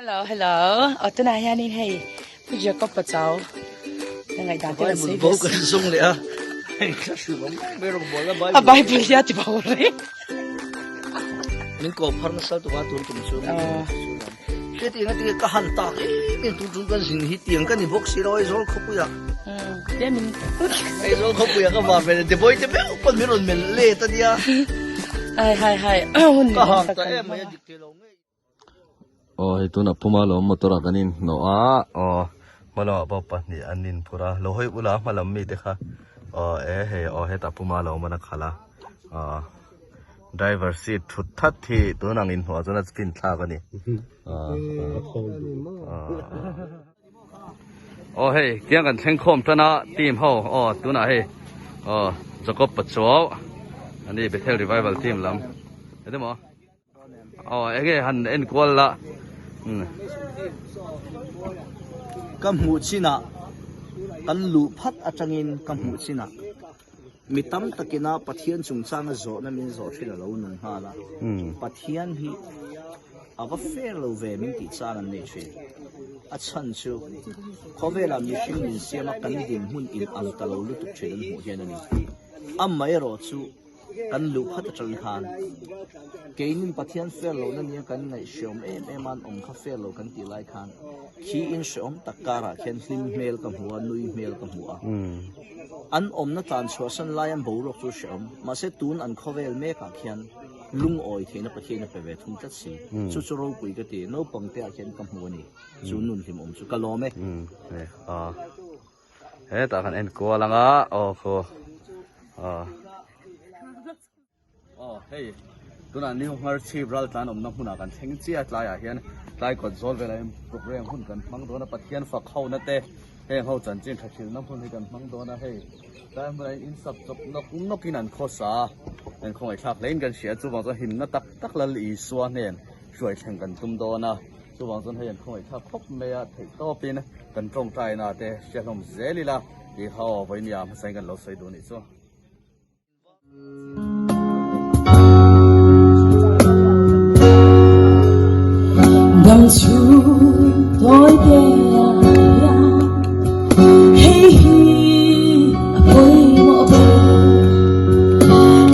Hello hello aw tunah hianin hei Pu Jacob Pachau ka ngaihdan te kan sawi ve kan zawng leh a hei ka hrilh awm mai rawng bawl a a Bible hi a ti bo reng min ko phar nasa tu a tun tum chu hre ti nga ti ka han tak em em tun tum kan zin hi tiang ka ni bawk si lo Aizawl khawpuia Aizawl khawpuia ka va ve te boy te meuh pawn min rawn melh let ania ai hai hai hun ka hang ta em mai a dik thei lo ngei. Aw hei tunah puma lo motor ah kan inhnawh a aw hma lamah pawh pahnih an inphur a lo hawi ula hma lam mite kha aw e hei aw hetah puma lo awm a khalh a aw driver seat thut that hi tun ang inhnawh ah chuan a fin thlak a ni aw hei tiang kan thleng khawm tan a team ho aw tunah hei aw Jacob Pachuau ani Bethel Revival team lam eng emaw. Aw enge han en kual la. Ka hmuh chinah kan luh phat atangin ka hmuh chinah mi tam takina Pathian chungchanga zawhna min zawh thin a lo nung nghal a. Pathian hi a va fair lo ve min tih chang an nei thin. A chhan chu khawvelah mihring min siama kan dinhmun in ang ta lo lutuk thin an hmuh hian a ni. Amaherawhchu Kan luh khat atang khan keinin Pathian fair lohna nia kan ngaihhreawm em em a, an awm kha fair lo kan tih lai khan khi in hreawm tak karah khian hlim hmel ka hmu a, nui hmel ka hmu a. An awmna tlan chhuahsan lai an boruak chu hreawm, mahse tun an khawvel mekah khian lungawi theihna Pathian a pe ve thung tlat si. Chu chu ropui ka ti, naupang te ah khian ka hmu a ni, chu nun hlimawm chu ka lawm e. Hetah kan en kual ang a aw khu aw aw hei tunah new hmar chhip ral tlan awmna hmunah kan thleng chiah a tlaiah hian tlai kawt zawl velah hian program hun kan hmang dawn a Pathian fak ho na te heng ho chanchin tha thilna hmun hi kan hmang dawn a hei tlai hmunah hian in sap chawp nawk nawk in an khawsa a an khawngaihthlak hle in kan hria chuvang chuan himna tak tak Lal Isua hnen hruai thleng kan tum dawn a. Chuvang chuan hei an khawngaih thlak khawp mai a, theih tawpin kan tawngtaina te hria hlawm zel ila tih kha aw vawinia hmasain kan lo sawi duh anih chu. Dam chhung tawi te ah hei hi a pawimawh ber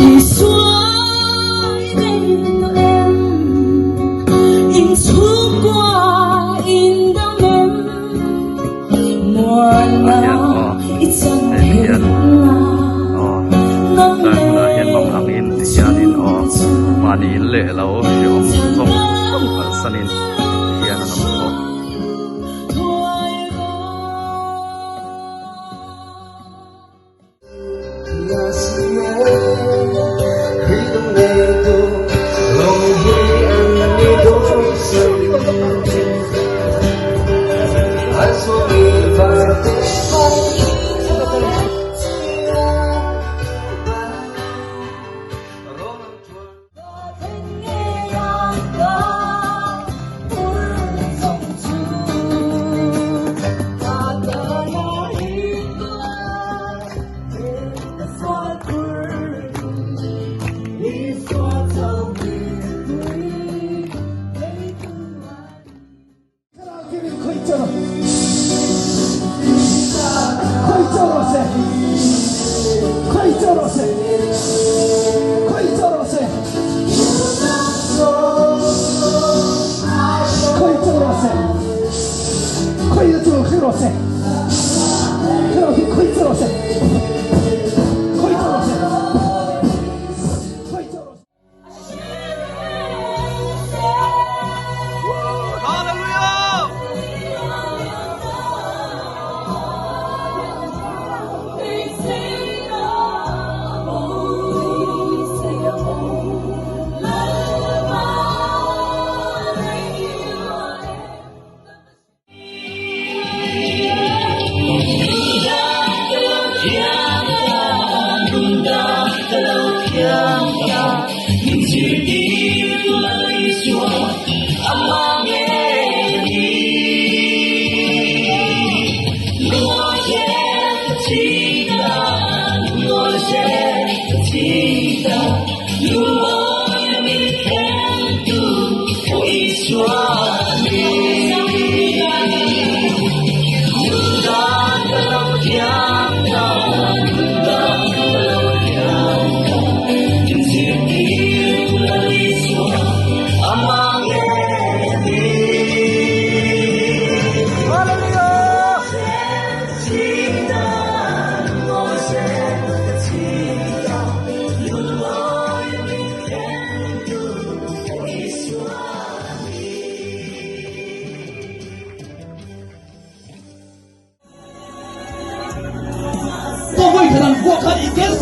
Isua Mahni in leh lo hreawm zawng zawng kalsanin tihian an awm bawk.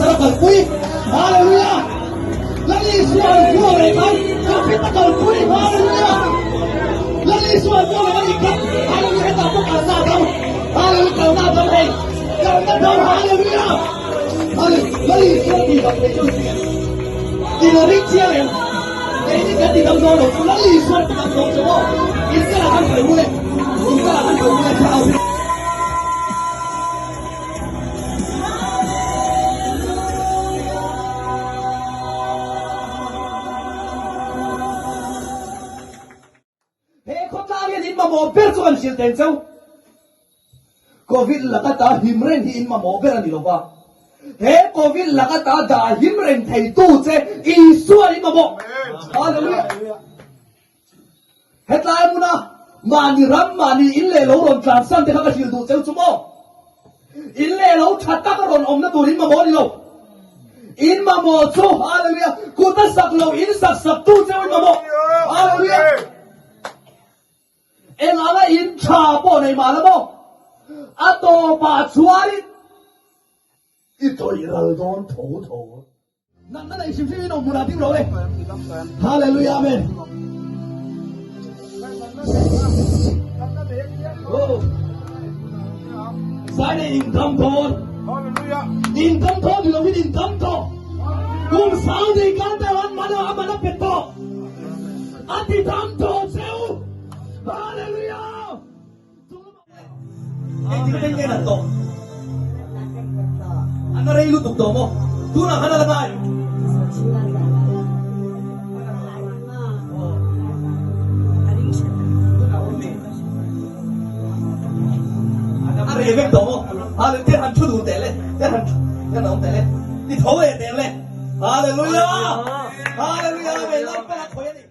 Cancer a kalpui. Hallelujah! Lal Isua an vuak leh khan Covid a kalpui. Hallelujah! Lal Isua an vuak leh khan i khat. Hallelujah! Hetah pawh kalna a dam. Hallelujah! Kalna a dam hei. Kalna a dam. Hallelujah! Hallelujah! Lal Isua tih dam thei chu a ni em? I la ring chiang em? Keini kan ti dam dawn lo chu Lal Isua an ti dam dawn che maw? In kalah khan sawi ule. In kalah khan sawi ule. Thlarau. He khawtlang hian in mamawh ber chu kan hrilh teng cheu. Covid laka ta him reng hi in mamawh ber a ni lo va. He Covid laka ta dah him reng theitu che Isua in mamawh. Hallelujah. Hetlai hmuna mahni ram, mahni in leh lo rawn tlansan te kha ka hrilh duh cheu chu maw? In leh lo tha tak a rawn awmna tur in mamawh a ni lo. In mamawh chu, Hallelujah, kut a sak lo, in sak sak tu cheu in mamawh. Hallelujah. Eng anga in tha pawh nei mah la maw? A tawpah chuanin i tawih ral dawn tho tho. Natna nei hrim hrim in awm hmunah ding rawh le. Hallelujah Amen. Oh. Sai nei in dam thawn. In dam thawn ni lovin in dam tawh. Kum sang nei kan ta an mana a mana pet tawh. A ti dam tawh cheu. Hallelujah. Engtin te nge nat tawh? A na rei lutuk tawh maw? Tunah khan a la ngai. A rei vek tawh maw? Hallelujah, te han thu dun teh le, te han te han awm teh le, i tho leh teh le. Hallelujah! Hallelujah! Amen. Lalpa a khawi a ni.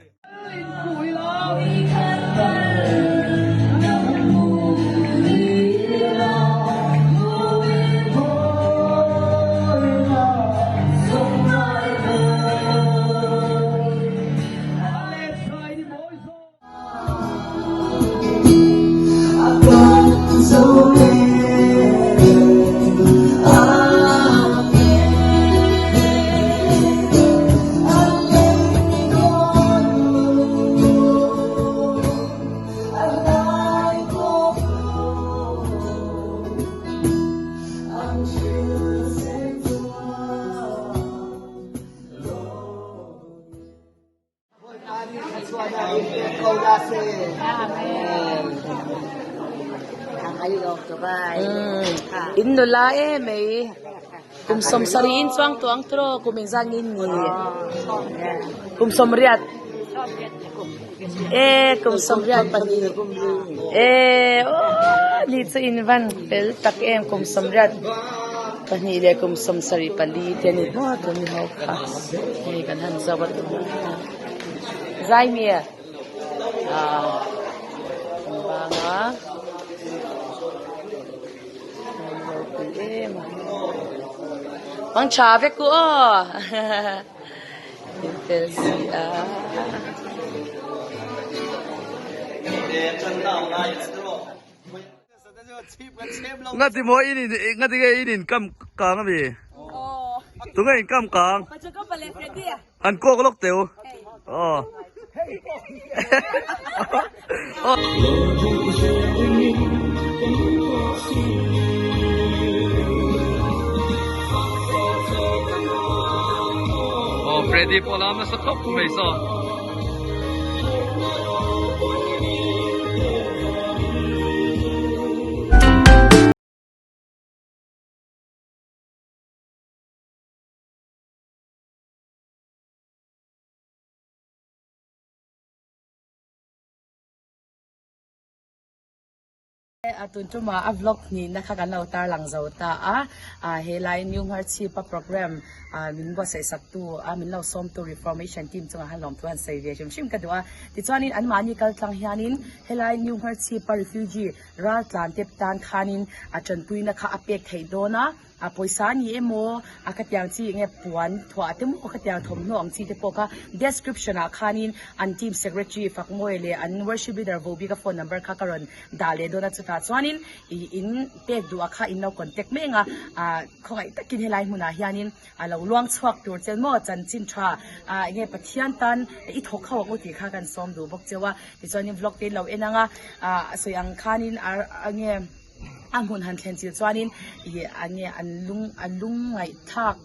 In nula em mai kum sawmsarih in chuang tawh ang tawh kum engzat nge in ni kum sawmriat e kum sawmriat pahnih e aw ni chu in van fel tak em kum sawmriat pahnih leh kum sawmsarih pali te a ni maw tun ho kha hei kan han zauh a tun zai mi ah an bang a. Mang tha vek ku aw in fel si a. Ngati maw in in ngati nge in in kam kang ami tunge in kam kang han kawk lawk teu aw. Aw Freddy pawh lam nasa khawp mai saw. A tun tumah a vlog hnihna kha kan lo tarlang zo ta a, ah helai New Hmarchhip a program ah min buatsaih sak tu a min lo sawm tu Reformation team chungah khan lawmthu an sawi ve hrim hrim ka duh a, tichuanin anmahni kal tlang hianin helai New Hmarchhip a refugee raltlan te tan khanin a tanpuina kha a pek theih dawn a. a pawisa a ni emaw a khatiang chi enge puan thuah te maw khatiang thawmhnaw ang chi te pawh kha description ah khanin an team secretary Fakmawi leh an worship leader Vobika phone number kha ka rawn dah leh dawn a chutah chuanin ih in pek duh ah kha in lo contact mai ang a ah khawngaih takin helai hmunah hianin a lo luang chhuak tur chen maw chanchin tha ah enge Pathian tan i thawk ho ang u tih kha kan sawm duh bawk cheu a tichuanin vlog te in lo en ang a ah sawi ang khanin a enge a hmun han thlen chilh chuanin ih enge an lung a lung ngaihthlak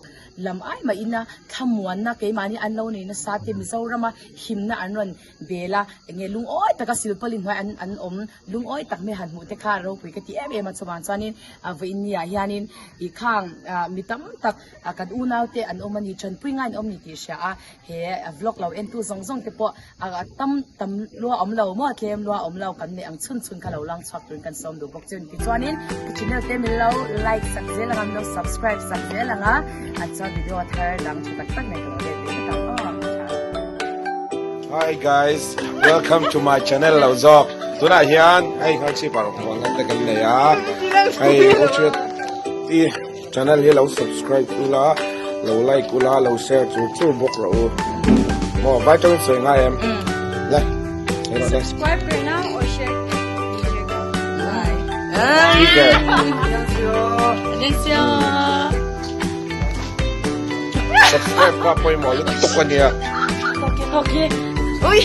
lam ai mahin a thlamuanna keimahni an lo nei nasa te Mizorama himna an rawn bel a enge lungawi taka silpawlin hnuai an an awm Lungawi tak mai han hmuh te kha ropui ka ti em em a, chuvang chuanin vawiin ni ah hianin ih khang mi tam tak kan unau te an awm a ni, tanpui ngai an awm ni tih hria a, he vlog lo entu zawng zawng te pawh tam tam lua awm lo maw tlem lua awm lo kan neih ang chhun chhun kha lo lang chhuak turin kan sawm duh bawk chu a ni. Tichuanin ka channel te min lo like sak zel ang a, min lo subscribe sak zel ang a, chuan video thar dang tha tak tak nei ka lo let leh vek ang aw. Hi guys, welcome to my channel lo zawk. Tunah hian hei Ngharchhip ah rawn te kan nei a. Hei Uchhit i channel hi lo subscribe ula, lo like ula, lo share chur chur bawk rawh u. Maw vitamin sawi ngai em? Le. Subscribe right now or share? Bye. Okay. Annyeonghaseyo. Subscribe ka pawimawh lutuk a nia. Okay, okay. Ui.